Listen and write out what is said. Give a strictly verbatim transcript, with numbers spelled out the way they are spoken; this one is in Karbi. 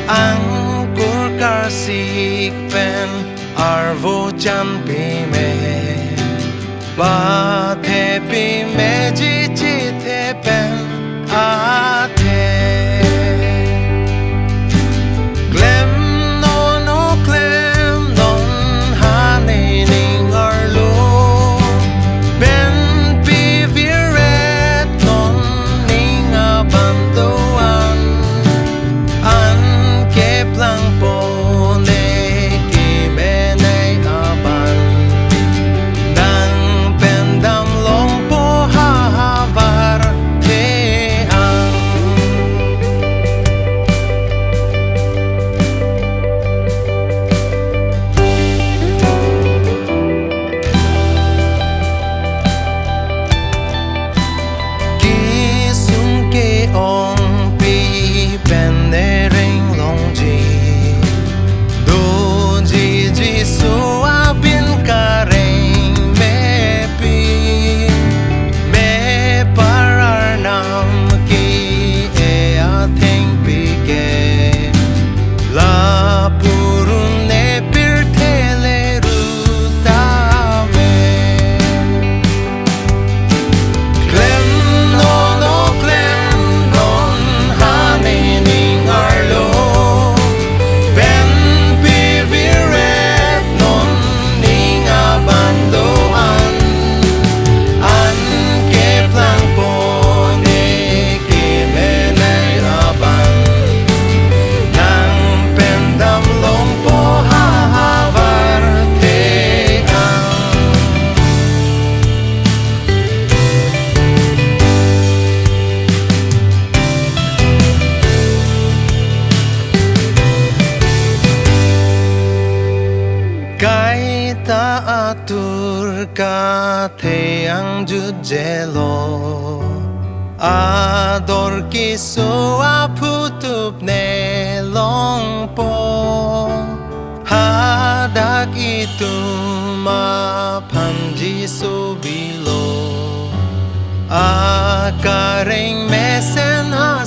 Angkur karsik pen arvo chan pime, pathe pimeji chethe pen athe. Klemnon o klemnon hane ning arlo, pen piviret non ning abang do-an, an keplangpo ne kemenei abang, nang pen damlongpo havar te ang. Kesung ke-ongpi pen nereng longji, doji Jisu abin kareng mepi, mepar Arnam ke-e athengpi ke, lapu rune pirthe le ru tame. Klemnon o klemnon hane ning arlo, pen piviret non ning abang do-an, an keplangpo ne kemenei abang, nang pen damlongpo havar te ang. Kaita atur kathe ang jutjelo, ador keso aphutup ne longpo, hadak itum aphan Jisu bilo, akareng mesen ha